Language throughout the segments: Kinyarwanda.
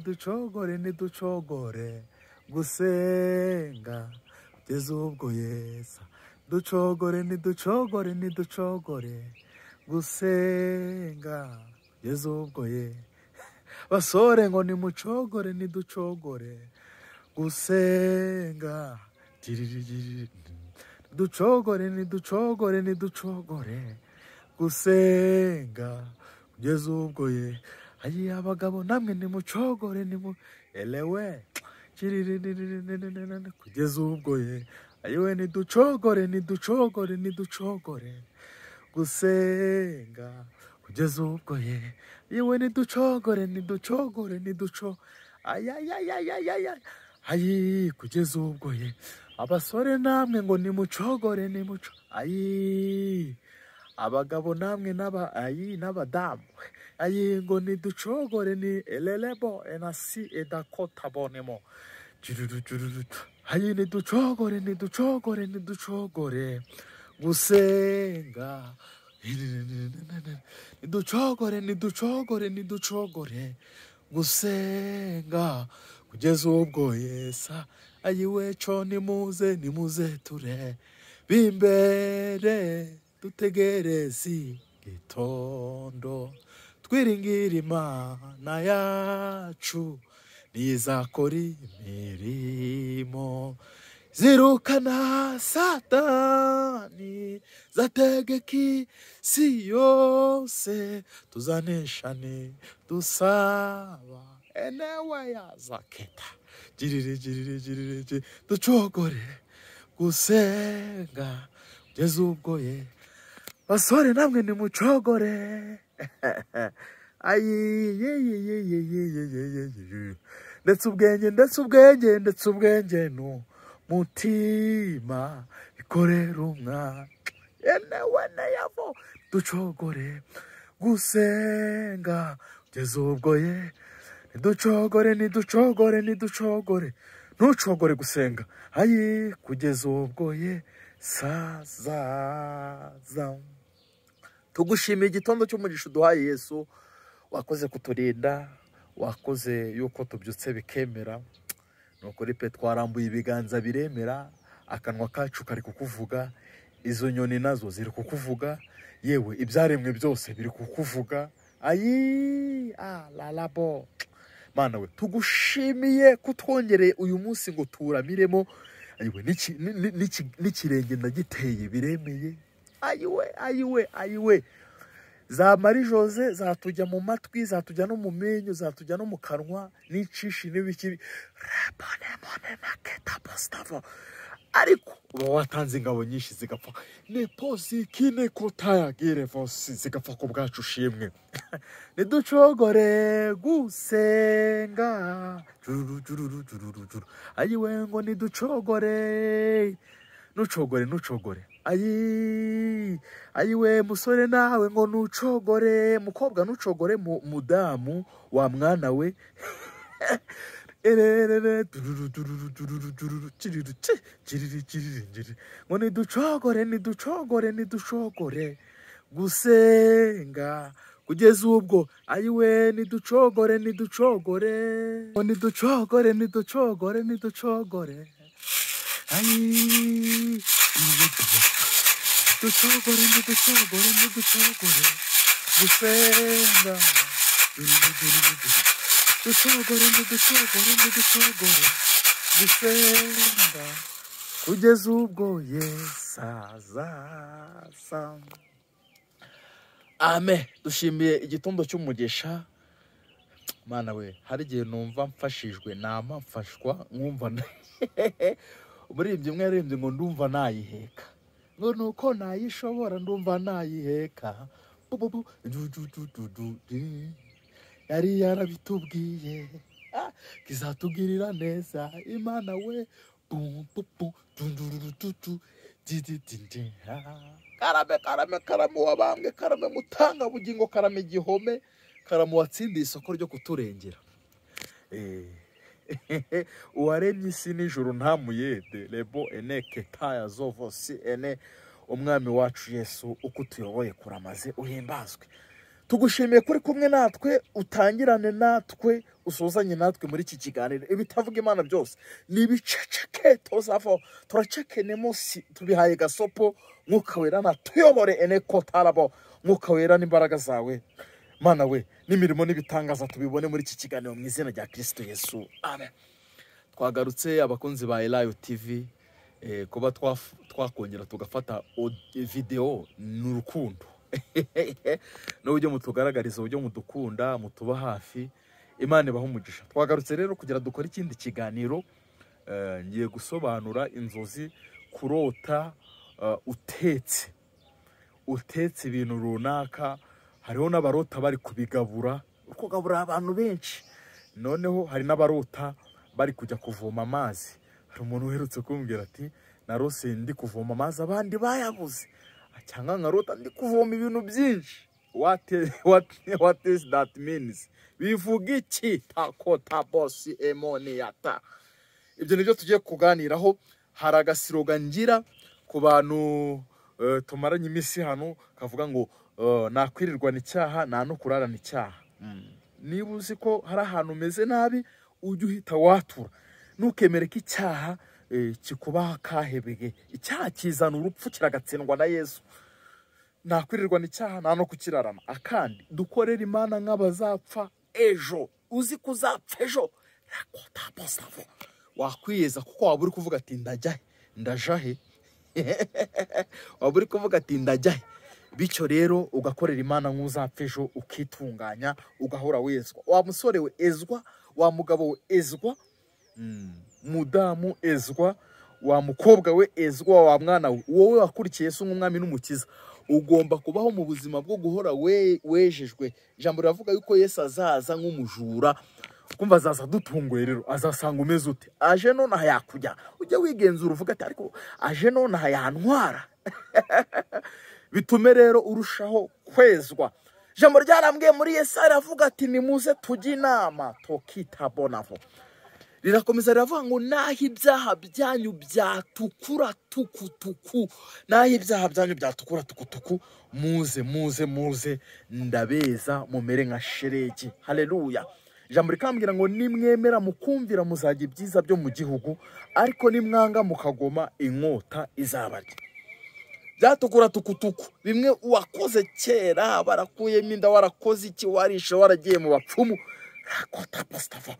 Niducogore, niducogore gusenga kugeza ubwo Yesu. Ducogore, niducogore, niducogore gusenga kugeza ubwo ye. Basore ngo nimucogore, niducogore gusenga. Ducogore, niducogore, niducogore gusenga kugeza ubwo ye. Ayi abagabo namwe nimucogore, nimu elewe kugeza ubwo ye. Ayiwe niducogore, niducogore, niducogore gusenga kugeza ubwo ye. Ayiwe niducogore, niducogore, niduco ayayayayayay ayi kugeza ubwo ye. Abasore namwe ngo nimucogore, nimuco ayi. Abagabo namwe n'aba ayi n'abadamu ayi ngo niducogore ni elelebo enasi edakota bonemo ayi niducogore, niducogore, niducogore gusenga. Niducogore, niducogore, niducogore gusenga kugeza ubwo Yesa. Ayiwe co nimuze, nimuze ture bimbere dutegereze gitondo twiringira Imana yacu nizakora imirimo zirukana Satani zategeka isi yose tuzaneshane dusaba enewe yazaketa girire girire girire ducogore gusenga kugeza ubwo ye. Basore namwe nimucogore ayi ye ye ye ye ye ye ye. Ndetse ubwenge, ndetse ubwenge, ndetse ubwenge no mutima bikorera umwana enewe neyavo ducogore gusenga kugeza ubwo ye. Niducogore, niducogore, niducogore, ntucogore gusenga ayi kugeza ubwo ye sazaza. Tugushimiye igitondo cy'umugisha uduhaye Yesu, wakoze kuturinda, wakoze yuko tubyutse bikemera. Nukuri pe twarambuye ibiganza biremera, akanwa kacu kari kukuvuga, izo nyoni nazo ziri kukuvuga, yewe ibyaremwe byose biri kukuvuga. Ayi lalabo Mana we tugushimiye kutwongereye uyu munsi ngo turamiremo. Ayiwe n'ikirenge ndagiteye biremeye. Ayiwe ayiwe ayiwe za Marie Jose zatujya mu matwi, zatujya no mu menyo, zatujya no mu kanwa, n'icishi n'ibiki ariko uba watanze ingabo nyinshi zigapfa neposi kine kotayagire vosi zigapfa ku bwacu ushimwe. Niducogore gusenga ayiwe ngo niducogore, nucogore, nucogore ayi ayiwe musore nawe ngo nucogore, mukobwa nucogore, mudamu wa mwana we ngo niducogore, niducogore, niducogore gusenga kugeza ubwo ayiwe niducogore, niducogore, niducogore, niducogore, niducogore ayi ducogore, niducogore, niducogore gusenga ducogore, niducogore, niducogore gusenga kugeza ubwo Yesu azaza. Amen. Dushimiye igitondo cy'umugisha. Mana we, hari igihe numva mfashijwe, nama mfashwa nkumva umuririmbyi umwe yaririmbye ngo ndumva nayiheka, ngo nuko nayishobora ndumva nayiheka, yari yarabitubwiye kizatugirira neza Imana we. Karame karame karame wabambwe, karame mutanga bugingo, karame gihome, karame watsindiye isoko ryo kuturengera. Uwaremye isi n'ijuru ntamuyede lebo eneke taya zovo si ene. Umwami wacu Yesu uko tuyoboye kuramaze uhimbazwe. Tugushimiye kuri kumwe natwe, utangirane natwe, usuzanye natwe muri iki kiganiro. Ibitavuga Imana byose ni ibiceceke, tozavo turacekene munsi, tubihaye gasopo. Mwuka Wera natuyobore, eneko tarabo. Mwuka Wera n'imbaraga zawe, Mana we, n'imirimo n'ibitangaza tubibone muri iki kiganiro, mu izina rya Kristo Yesu, amen. Twagarutse, abakunzi ba Elayo TV. Kuba twakongera tugafata video ni urukundo n'uburyo mutugaragariza, uburyo mudukunda, mutuba hafi. Imana ibaha umugisha. Twagarutse rero kugira dukore ikindi kiganiro. Ngiye gusobanura inzozi, kurota utetse ibintu runaka. Hariho n'abarota bari kubigabura, kugaburira abantu benshi. Noneho hari n'abarota bari kujya kuvoma amazi. Hari umuntu uherutse kumbwira ati: "Narose ndi kuvoma amazi, abandi bayabuze," cyangwa nkarota ndi kuvoma ibintu byinshi. What is that means? Bivuga iki? Takota bosi emoni yata. Ibyo nibyo tugiye kuganiraho. Hari agaslogan ngira ku bantu tumaranye iminsi hano, kavuga ngo nakwirirwana icyaha, nta no kurarana icyaha. Niba uzi ko hari ahantu umeze nabi, ujye uhita watura. Ntukemere ko icyaha kikubaho akahebege. Icyaha kizana urupfu, kiragatsindwa na Yesu. Nakwirirwana icyaha, nta no kukirarana. Akandi, dukorere Imana nk'abazapfa ejo. Uzi ko uzapfa ejo, rakota bosavo, wakwiyeza, kuko waba uri kuvuga ati: "Ndajya he? Ndaja he?" Waba uri kuvuga ati: "Ndajya he?" Bityo rero ugakorera Imana nk'uzapfa ejo, ukitunganya, ugahora wezwa. Wa musore we, ezwa. Wa mugabo we, ezwa. Mudamu, ezwa. Wa mukobwa we, ezwa. Wa mwana we, wowe wakurikiye Yesu nk'umwami n'umukiza, ugomba kubaho mu buzima bwo guhora wejejwe. Ijambo riravuga yuko Yesu azaza nk'umujura. Kumva azaza dutunguye. Rero azasanga umeze ute? Aje nonaha yakujya, ujya wigenzura uvuga ati: "Ariko aje nonaha yantwara." Bitume rero urushaho kwezwa. Ijambo ryarambwiye muri Yesu, aravuga ati: "Nimuze tujye inama." Tokitabonavo. Rirakomeza riravuga ngo naho ibyaha byanyu byatukura tukutuku, naho ibyaha byanyu byatukura tukutuku, muze, muze, muze, ndabeza mumere nka sheregi. Haleluya! Ijambo rikambwira ngo nimwemera mukumvira, muzajya ibyiza byo mu gihugu, ariko nimwanga mukagoma, inkota izabarya. Byatukura tukutuku, bimwe wakoze kera, barakuyemo inda, warakoze iki, warishe, waragiye mu bapfumu, rakota pasitava.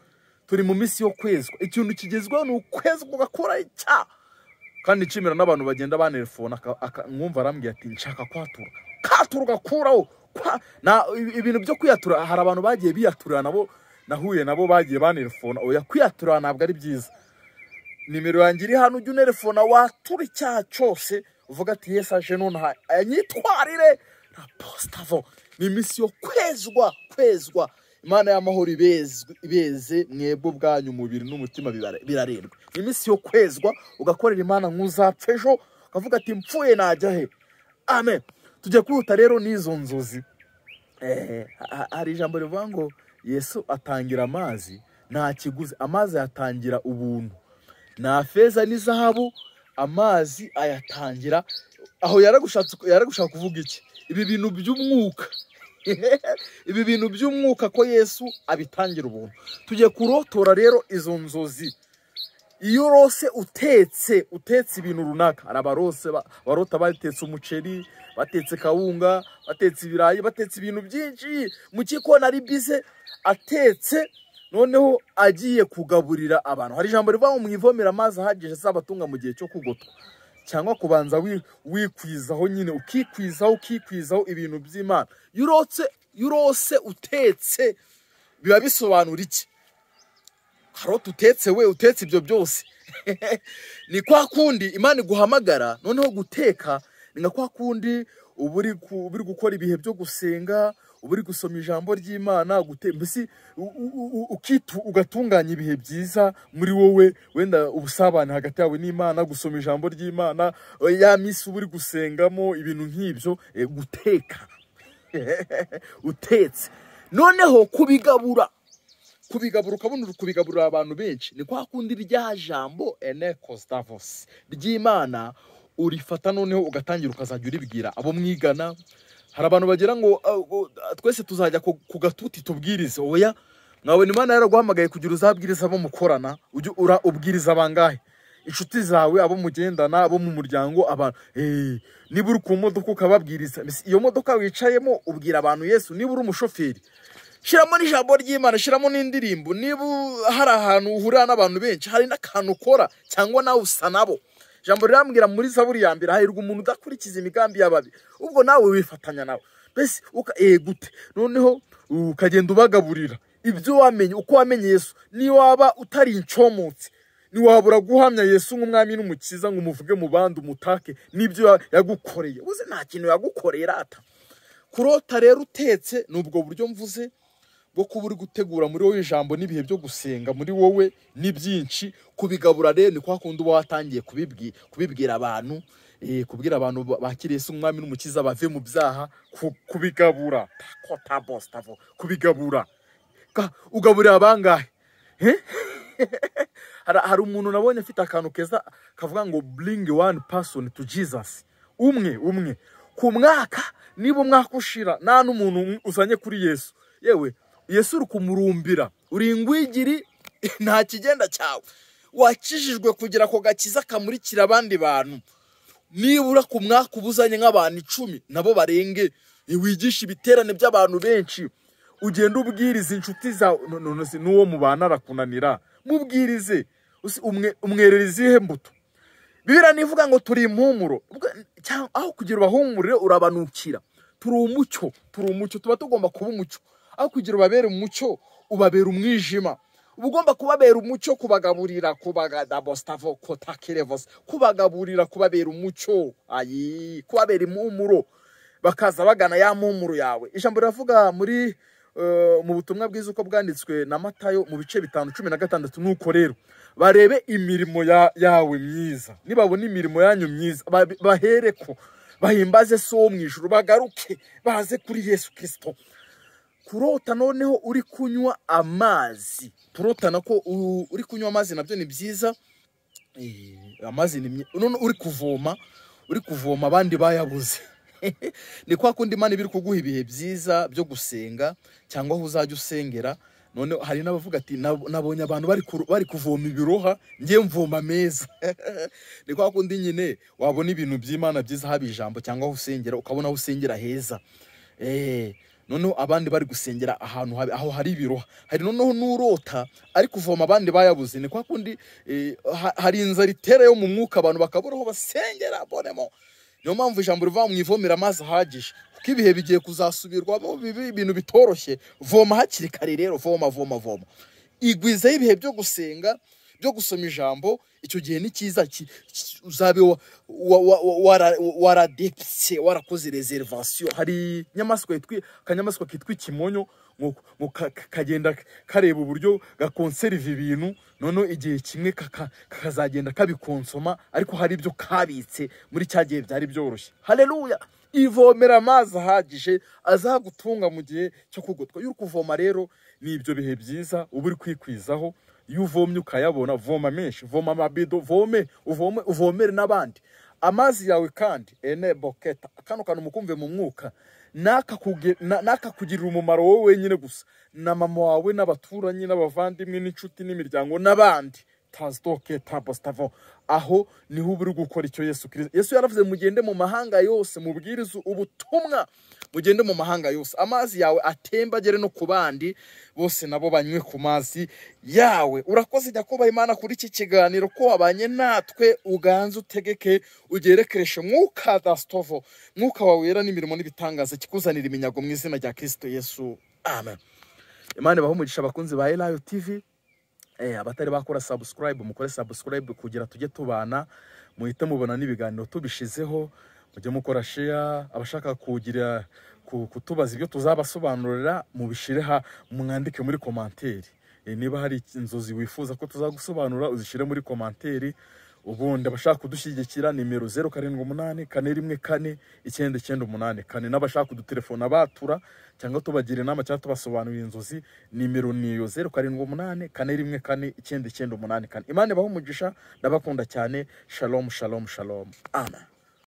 Turi mu minsi yo kwezwa. Ikintu kigezweho ni ukwezwa, ugakora icyaha. Kandi nshimira n'abantu bagenda banelefona, mwumva arambwira ati: "Nshaka kwatura." Katura ugakuraho. Ibintu byo kwiyatura, hari abantu bagiye biyaturira, nabo nahuye nabo bagiye banelefona. Oya, kwiyatura ntabwo ari byiza. Nimero yanjye iri hano, ujya unelefona, watura icyaha cyose, uvuga ati: "Yesu aje nonaha anyitwarire." Na postavo. Ni iminsi yo kwezwa, kwezwa. Imana y'amahoro ibezwe, ibeze mwebwe ubwanyu, umubiri n'umutima birarindwa. Ni iminsi yo kwezwa, ugakorera Imana nk'uzapfa ejo, ukavuga ati: "Mpfuye najya he?" Amen. Tujya kwihuta rero n'izo nzozi. Hari ijambo rivuga ngo Yesu atangira amazi nta kiguzi. Amazi ayatangira ubuntu, nta feza n'izahabu, amazi ayatangira aho. Yaragushatse, yaragushaka kuvuga iki? Ibi bintu by'umwuka, ibi bintu by'umwuka, ko Yesu abitangira ubuntu. Tugiye kurotora rero izo nzozi. Iyo urose utetse ibintu runaka, hari abarose barota batetse umuceri, batetse kawunga, batetse ibirayi, batetse ibintu byinshi mu gikoni, ari bize atetse, noneho agiye kugaburira abantu. Hari ijambo rivuga ngo mwivomere amazi ahagije azabatunga mu gihe cyo kugotwa, cyangwa kubanza wikwizaho nyine, ukikwizaho, ukikwizaho ibintu by'Imana. Iyo urose utetse, biba bisobanura iki? Karoti utetse, we utetse ibyo byose, ni kwa kundi Imana iguhamagara. Noneho guteka ni nka kwa kundi uba uri gukora ibihe byo gusenga, uba uri gusoma ijambo ry'Imana, mbese ugatunganya ibihe byiza muri wowe, wenda ubusabane hagati yawe n'Imana, gusoma ijambo ry'Imana, ya minsi uba uri gusengamo, ibintu nk'ibyo. Guteka utetse, noneho kubigabura, ukabona uri kubigaburira abantu benshi, ni kwa kundi rya jambo enekositavos ry'Imana urifata, noneho ugatangira ukazajya uribwira abo mwigana. Hari abantu bagira ngo twese tuzajya ku gatuti tubwirize. Oya, mwabona Imana yaraguhamagaye kugira uzabwiriza abo mukorana, ujye ubwiriza bangahe? Inshuti zawe, abo mugendana, abo mu muryango, abantu. Niba uri ku modoka ukababwiriza, iyo modoka wicayemo ubwira abantu Yesu. Niba uri umushoferi, shyiramo n'ijambo ry'Imana, shyiramo n'indirimbo. Niba hari ahantu uhurira n'abantu benshi, hari n'akantu ukora cyangwa nawe usa nabo. Ijambo rirambwira muri Zaburi ya 1, hahirwa umuntu udakurikiza imigambi y'ababi. Ubwo nawe wifatanya nawe mbese gute? Noneho ukagenda ubagaburira ibyo wamenye, uko wamenye Yesu. Niba waba utari incomotse, ntiwabura guhamya Yesu nk'umwami n'umukiza ngo umuvuge mu bandi, umutake n'ibyo yagukoreye. Uzi nta kintu yagukoreye rata. Kurota rero utetse ni ubwo buryo mvuze bwo kuba uri gutegura muri wowe ijambo n'ibihe byo gusenga muri wowe ni byinshi. Kubigabura rero ni kwa kundi uba watangiye kubibwira abantu, kubwira abantu bakiriye Yesu umwami n'umukiza bave mu byaha, kubigabura kubigabura. Ugaburira abangahe? Hari umuntu nabonye afite akantu keza kavuga ngo bring one person to Jesus. Umwe umwe ku mwaka, niba umwaka ushira nta n'umuntu uzanye kuri Yesu, yewe Yesu uri kumurumbira, uri ingwigiri, nta kigenda cyawe. Wakijijwe kugira ko gakiza kamurikira abandi bantu. Nibura ku mwaka ubuzanye nk'abantu 10 nabo barenge, wigisha ibiterane by'abantu benshi, ugenda ubwiriza inshuti zawe. None se n'uwo mubana arakunanira, mubwirize. Umwerera izihe mbuto? Bibiliya nivuga ngo turi impumuro, aho kugira ubahumurire urabanukira. Turi umucyo, turi umucyo, tuba tugomba kuba umucyo. Aho kugira ubabere umucyo ubabera umwijima. Uba ugomba kubabera umucyo, kubagaburira, kubagadabostavo kotakirevos, kubagaburira, kubabera umucyo, ayi, kubabera impumuro, bakaza bagana ya mpumuro yawe. Ijambo riravuga muri mu butumwa bwiza uko bwanditswe na Matayo mu bice 5:16, nuko rero barebe imirimo yawe myiza, nibabona imirimo yanyu myiza bahereko bahimbaze so wo mu ijuru, bagaruke baze kuri Yesu Kristo. Kurota noneho uri kunywa amazi, kurota nako uri kunywa amazi nabyo ni byiza. Amazi ni none uri kuvoma, uri kuvoma abandi bayabuze. Ni kwa kundi Imana ibiri kuguha ibihe byiza byo gusenga cyangwa aho uzajya usengera. None hari n'abavuga ati nabonye abantu bari kuvoma ibiroha, ngiye mvoma meza. Ni kwa kundi nyine wabona ibintu by'Imana byiza, haba ijambo cyangwa aho usengera, ukabona aho usengera heza. Noneho abandi bari gusengera ahantu aho hari ibiroha. Hari noneho n'urota ari kuvoma abandi bayabuze. Ni kwa kundi hari inzara itera yo mu mwuka, abantu bakabura aho basengera bonemo. Niyo mpamvu ijambo riva mu ivomera amazi ahagije, kuko ibihe bigiye kuzasubirwamo bibi, ibintu bitoroshye. Voma hakiri kare rero, voma voma voma, igwizeho ibihe byo gusenga, byo gusoma ijambo. Icyo gihe ni cyiza, uzabe waradepse, warakoze reservation. Hari inyamaswa yitwa akanyamaswa kitwa ikimonyo, ngo kagenda kareba uburyo gakonseriva ibintu, noneho igihe kimwe kakazagenda kabikonsoma, ariko hari ibyo kabitse muri cya gihe byari byoroshye. Haleluya! Ivomera amazi ahagije azagutunga mu gihe cyo kugotwa. Iyo uri kuvoma rero ni ibyo bihe byiza uba uri kwikwizaho. Iyo uvomye ukayabona, voma menshi, voma amabido, vome, uvome, uvomere n'abandi amazi yawe. Kandi ene boketa kano kantu mukumve mu mwuka, nakakugirira umumaro wowe wenyine gusa, na mama wawe n'abaturanyi n'abavandimwe n'inshuti n'imiryango n'abandi. Tazdoke tabostavo, aho niho uri gukora icyo Yesu Kristo. Yesu yaravuze mugende mu mahanga yose mubwirize ubutumwa, mugende mu mahanga yose, amazi yawe atemba agere no ku bandi bose, nabo banywe ku mazi yawe. Urakoze Nyakubaha Imana kuri iki kiganiro ko wabanye natwe, uganze utegeke, ugerekereshe mwuka dastovo, mwuka wawe wera n'imirimo n'ibitangaza kikuzanira iminyago mu izina rya Kristo Yesu, amen. Imana ibahe umugisha abakunzi ba Elayo TV. Abatari bakora subscribe, mukore subscribe kugira tujye tubana, muhite mubona n'ibiganiro tubishizeho, mujye mukora share. Abashaka kugira kutubaza ibyo tuzabasobanurira, mubishire mwandike muri commentaire. Niba hari inzozi wifuza ko tuzagusobanura, uzishire muri commentaire. Ubundi abashaka kudushyigikira nimero 078 414 9984, n'abashaka kudutelefona batura cyangwa tubagira inama cyangwa tubasobanurira inzozi, nimero niyo 078 414 9984. Imana ibahe umugisha, ndabakunda cyane. Shalom shalom shalom, amen.